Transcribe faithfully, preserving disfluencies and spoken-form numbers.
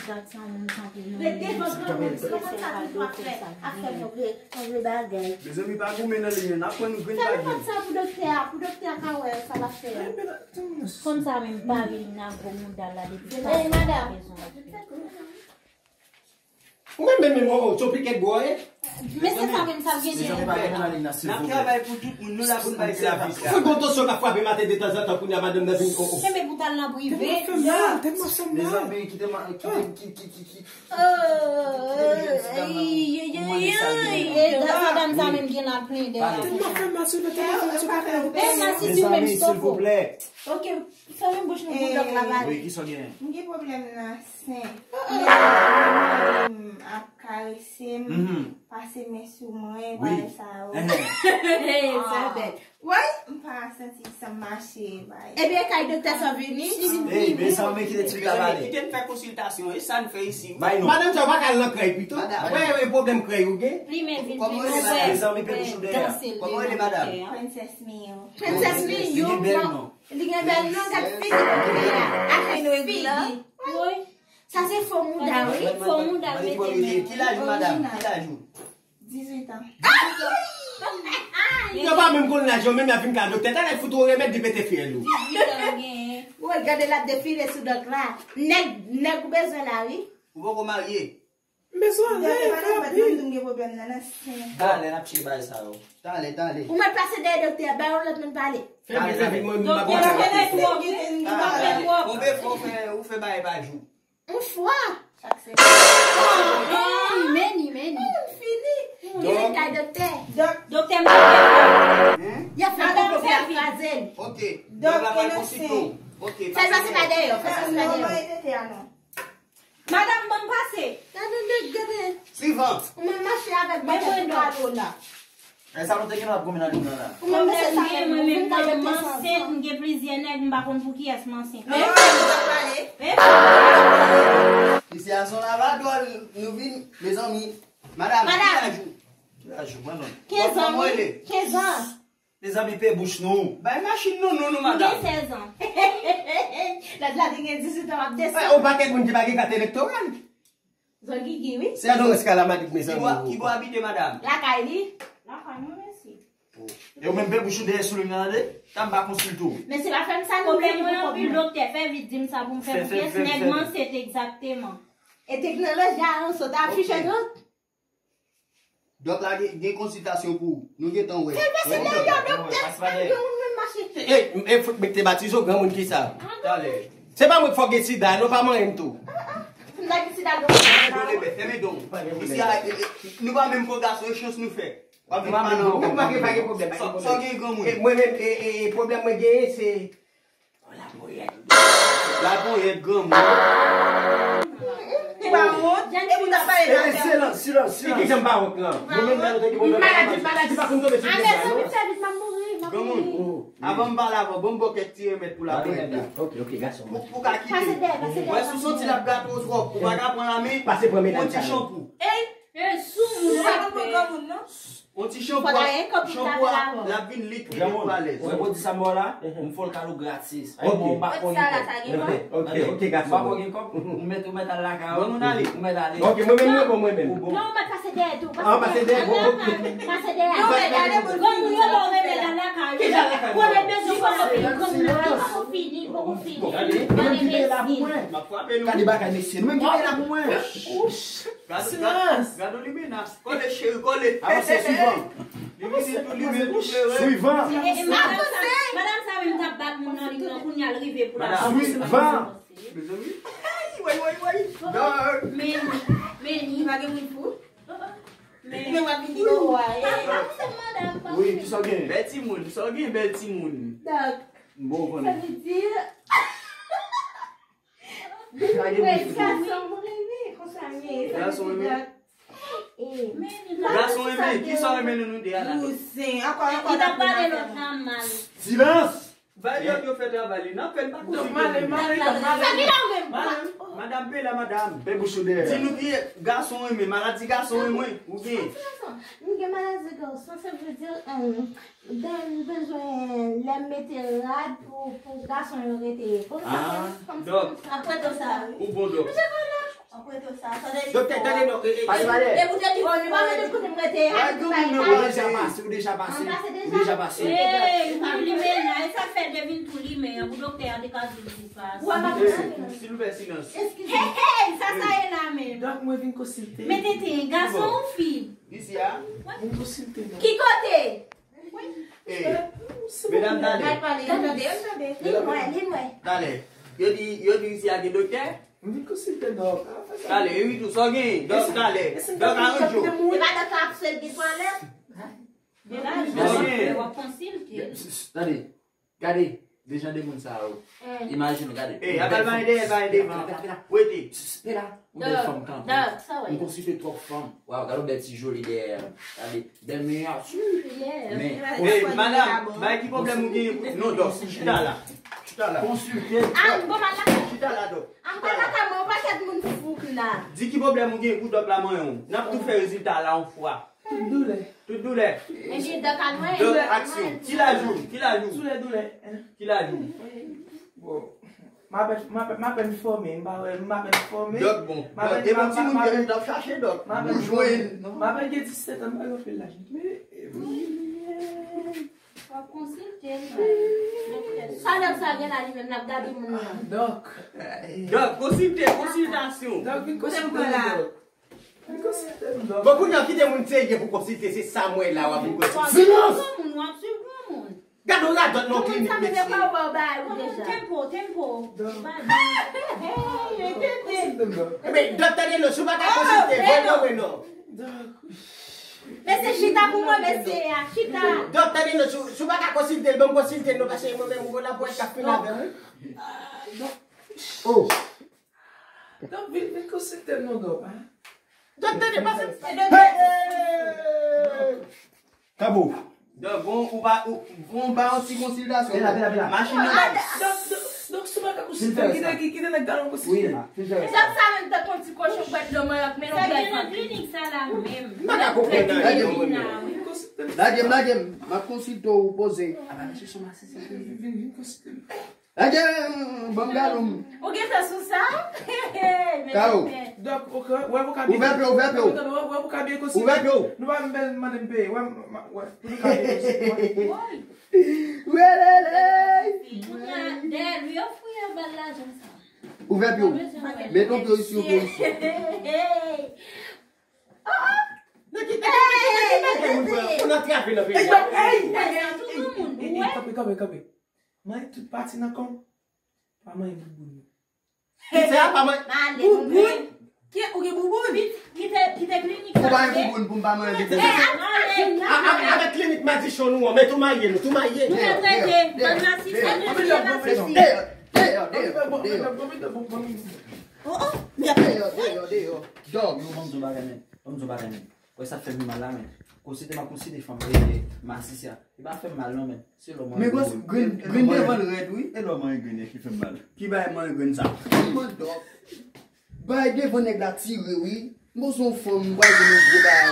Ret devan granmoun, se konn sa tout w ap fè, ap fè yon vye, yon vye bagay. Mezanmi, pa goumen nan liy lan, n ap pran nou grenn pa grenn. Fèmen pòt sa pou doktè a, pou doktè a ka wè sa l ap fè a. Fanm sa menm pa vin nan gwo mouda la depi sa. Ey, madanm. Ou menm menm menm, oh, oh, tchopi kèk bò, eh. Men se sa menm sa l genyen. Mezanmi, pa goumen nan liy lan, silvouplè. N ap travay pou tout moun, nou la pou n bay sèvis la. Fout gon tansyon k ap frape maten detanzantan, kounye a madanm nan vin, oh, oh. Enben pou t al nan prive. Tèlman fè m mal, tèlman fè m mal. Mezanmi, kite m, kite m, ki, ki, ki, ki. Ey, ey, ey, ey. E, madanm sa menm gen la plendè. Tèlman fè m mal, silvouplè, tèlman fè m mal, silvouplè. Mezanmi, silvouplè. Ok, fèmen bouch nou pou dòk la pale. Wi, kisa w genyen? M gen pwoblèm nan sen. M ap karese m, pase men sou mwen, bagay sa yo. Sa bèl. Woy! M pa santi san m mache, bay. Ebyen, kay doktè sa vini. Ey, mezanmi, kite ti fi la pale. Kite m fè konsiltasyon, e sa n fè isi. Bay non. Madanm sa, w pa ka al nan krèy pito? Madanm. Wè, e pwoblèm krèy ou gen? Li men vin. Kòman w rele, madanm? Mezanmi, pe bouch ou dèyè. Kòman w rele, madanm? Princess Mio. Princess Mio. Li gen bèl non. Li gen bèl non, gad figi doktè a. Ak figi. Woy. Sa se fo mouda, wi. Fo mouda, mete men. Ki laj ou, madanm? Ki laj ou? Dizuit an. Yo pa menm konn laj yo, menm y ap vin ka doktè. Talè fout ou remèd li pete fyèl ou. Dizuit an genyen. Ou gade l ap defile sou dòk la. Nèg, nèg ou bezwen la, wi. Ou poko marye? M bezwen anyen, fè rapid. Talè n ap tcheke bagay sa yo. Talè, talè. Ou mèt pase dèyè doktè a, bay yon lòt moun pale. Fè vit, fè vit, mwen, mwen pa konn sa. Doktè a fè twòp, wi. Konbyen fwa ou fè, ou fè bagay pa jou? Yon fwa. Chak semèn. Oh, oh, meni, meni. M fini. Ki vin kay doktè. Doktè m. Y ap fè konplo pou y ap kraze l. Ok. Dòk la pral konsilte w. Ok. Fè l pase pa dèyè, fè l pase pa dèyè. Madanm, ban m pase. Gade nèg, gade. Swivan. Ou menm mache avèk bagay pou kado la. E sa nou te gen w ap goumen nan liy lan la. Ou menm mesye sa menm, ou vin kay doktè san san. M ansent, m gen plizyè nèg, m pa konn pou kiyès m ansent. Men fè nou pa pale. Men fè nou pa pale. Isi a se yon lavadwòl, nou vin, mezanmi. Madanm, ki laj ou? Ki laj ou, mwen menm? Kenz an, wi. Kenz an. Mezanmi, pe bouch nou. Bay machin nou non, nou, madanm. M gen sèz an. Lòt la te gen dizuit an, m ap desann. Yon pakèt moun ki pa gen kat elektoral. Zògigi, wi. Se adorans ka la Madrid, mezanmi. Ki bò, ki bò abite, madanm? Lakay li. Lakay mwen, mèsi. E ou menm, pe bouch ou dèyè sou liy lan, tande? Tan m pa konsilte w. Men se pa fè m sa non. Pwoblèm mwen anpil, doktè, fè vit, di m sa pou m fè pou pyès nèg m ansent egzakteman. E teknoloji a, sot afiche tout. Dòk la gen, gen konsiltasyon pou ou. Nou gentan wè. Fè pase dèyè, doktè, fè yon moun mache. E, e, fout mete batizo, granmoun ki sa? Talè. Se pa mwen k fò gen sida, non, pa manyen m tou. M ta gen sida, doktè. Fèmen don, fèmen don. Isi a, e, e, nou pa menm pran gason, e chans nou fè. W ap vin pa nan. Pa gen, pa gen pwoblèm, pa gen pwoblèm. Sa w gen, granmoun? E, mwen menm, e, e, e, pwoblèm mwen genyen, se Laponyèt. Laponyèt, granmoun. Ou pa wont? Epi w ta pale. Silans, silans, silans. Ki jan m pa wont lan? Mwen menm, lè nou te gen pwoblèm. Maladi, maladi pa konn tonbe sou tèt mwen, non. Granmoun, avan m pale avè w, ban m ba w kèk ti remèd pou laponyèt la. Ok, ok, gason. Pou, pou ka kite. Pase dèyè, pase dèyè. Wè, si w santi l ap gate w twòp, ou pa ka pran lamen. Pase pran medam sa. Yon ti chanpou. Ey! E sou moun. Ou pa konn pran granmoun, non? Yon ti chanpou, chanpou a, l ap vin lit, wi, pou alèz. Ou wè pwodui sa m ba w la? M fè w l kado gratis. Ay, bon, m pa konn gen kòb. Ok, ok, gason. M pa konn gen kòb. Ou mèt, ou mèt al lakay ou. Bon, nou ale. Ou mèt ale. Ok, mwen menm, mwen bon, mwen menm. Ou bon. Non, ou mèt pase dèyè tou. An, pase dèyè, bon, ok. Pase dèyè. Non, men gade pou granmoun yo, bon, men gade lakay ou. Ki jan lakay ou? Poko fini, poko fini, poko fini. Gade, nou menm ki peye la pou mwen. M ap frape nou. Gade bagay, mesye. Nou menm ki peye la pou mwen. Gade, gade, gade limena. Kole, cheri, kole. Avanse, swivan. Li vini tou, li vini tou, cheri. Swivan. E, e, madanm sa, madanm sa menm t ap bat moun nan, li pran kounye a, l rive pou l ap. Swivan. Mezanmi. Ay, woy, woy, woy. Dòk. Men, men, li pa gen moun pou. Men, men w ap vin di, oh, wa, e. Wi, kisa w gen? Bèl timoun, sa w gen, bèl timoun. Dòk. Bon, konnen. Sa vle di. Gason renmen, konsa m ye. Gason renmen. Gason renmen, kisa w renmen nan nou de a la? Bouzen, ankò, ankò. Li t ap pale lòt la mal. Silans! Bay lòt yo fè travay li. N ap fè n pa konsilte nou. Madanm, madanm, pe la, madanm. Pe bouch ou dèyè. Di nou ki gason renmen, maladi gason renmen, ou gen. M gen maladi gason, sa vle di, Dèyè m bezwen lè m mete rad pou, pou gason yo rete. Konsa, ah, kòm, kòm, dòk. Apre tout sa, wi. Ou bon, dòk. Misye konn la. Doktè, tande non. E, e, pale, pale. E pou te di, ou pa mete kote m rete a. Ou deja pase, ou deja pase. Ou deja pase. Ey, ou pa limen la, e sa fè devin tou limen an, pou doktè a te ka vin pou pase. Silvouplè, silans. Hey, hey, sa sa ye la menm? Dòk, mwen vin konsilte. Men tenten, gason ou fi? Isi a? Mwen konsilte non. Ki kote? Ey, medam, tande. Tande, tande. Li nwè, li nwè. Tande. Yo di, yo di isi a gen doktè? Mwen vin konsilte dòk. Tande, e wi tou, sa w gen? Dòk, tande. Dòk, aranj ou. E pa dòk la ap swe gen twalèt? Sa w gen? W ap konsilte. Tande. Gade, de jan de moun sa yo. Imajine w, gade. Ey, apèl pa gen dèyè, pa gen devan. Pela, pela, pela. Wete. Pela. Yon bèl fanm kanpe. M konsilte twòp fanm. Waw, gade yon bèl ti joli dèyè. Gade, bèl minyati. Men, ey, madanm, bay ki pwoblèm ou genyen pou, non, dòk, chita la. Chita la. Konsilte. Ah, m bon mal la. Chita la, dòk. Ah, m pral lakay mwen, yon pakèt moun fou ki la. Di ki pwoblèm ou genyen pou dòk la manyen w. N ap tou fè rezilta la yon fwa. Tout doulè. Tout doulè. Epi dòk al mwen. Dòk, aksyon. Ki laj ou? Ki laj ou? Doulè, doulè. Ki laj ou? Bon. M apèn, m apèn, m apèn fòme, m pa wè, m apèn fòme. Dòk bon. Dòk, e bon timoun ki menm t ap chache dòk. Ou jwenn. M apèn gen disèt an, m pa gen anpil laj. Men, e, w ap konsilte l. Sa dòk sa gen la li menm, l ap gade moun nan. Dòk. Dòk, konsilte, konsiltasyon. Dòk, vin konsilte nou, dòk. Bon, kounye a, kite moun serye pou konsilte, se sa m wè la, w ap vin konsilte. Silans! Granmoun, w ap swiv granmoun. Gade yon radòt nan klinik medsen. Tempo, tempo. Ebyen, dòk, tande non, si w pa ka konsilte, voye mwen non. Mesye, chita pou mwen, mesye a, chita. Dòk, tande non, si w, si w pa ka konsilte l, ban m konsilte l non, paske mwen menm, mwen la pou wè k ap fin avè m. Oh. Dòk, vin, vin konsilte m non, dòk, a. Dòk, tande, pase. Hey! Kanpe w. Dòk, bon, ou pa, ou, bon, ba yon ti konsiltasyon. Pela, pela, pela. Machin nan. Ah, dòk, dòk, dòk, si w pa ka konsilte m, kite, kite nèg galon konsilte m. Wi, silvouplè. Dòk sa menm tankou yon ti kochon bwè dlo manyòk, men non. Sa gen nan klinik sa la menm. M pa ka konprann anyen, mwen menm. Lage m, lage m. M ap konsilte w, poze. Vin, vin, vin konsilte m. Lage, ban m galon m. Ou gentan sou sa? Kawo. Dòk, ok, wè pou ka byen. Ouvè pye w, ouvè pye w. Wè pou ka byen konsilte. Ouvè pye w. Nou pa menm mande m peye. Wè, wè, pou nou ka byen konsilte. Welele. Kounye a, dèyè l wi yo fouye bal lajan sa. Ouvè pye w. Met yon pye w isi, yon pye w isi. Nan ki tèt, nan ki tèt, nan ki tèt moun pran pou n antrave nan peyi a. Ey, ey, ey, ey, ey, kanpe, kanpe, kanpe. Manyen tout pati nan kò m. Pa manyen bouboun. Kisa pa manyen? Bouboun? Ki, ou gen bouboun? Kite, kite klinik sa. Ou pa gen bouboun pou m pa manyen bouboun. Avèk klinik madichon nou an, men tou maye nou, tou maye. Nou te trete, bann rasis, nou te rasis. Deyò, deyò, deyò, deyò. Oh, oh, men deyò, deyò, deyò. Dòk, yo ban m di yon bagay, men. Ban m di yon bagay, men. Wè sa fè m mal la, men. Konsidere m ap konsidere fanm rele masisi a. Li pa fè m mal non, men. Se lò mwen. Men grenn, grenn devan l rèd, wi. E lò mwen grenn ki fè m mal. Ki bay mwen grenn sa? Mwen dòk. Bay devan nèg la tire, wi. Mwen se yon fanm, mwen bay grenn yon gwo bay.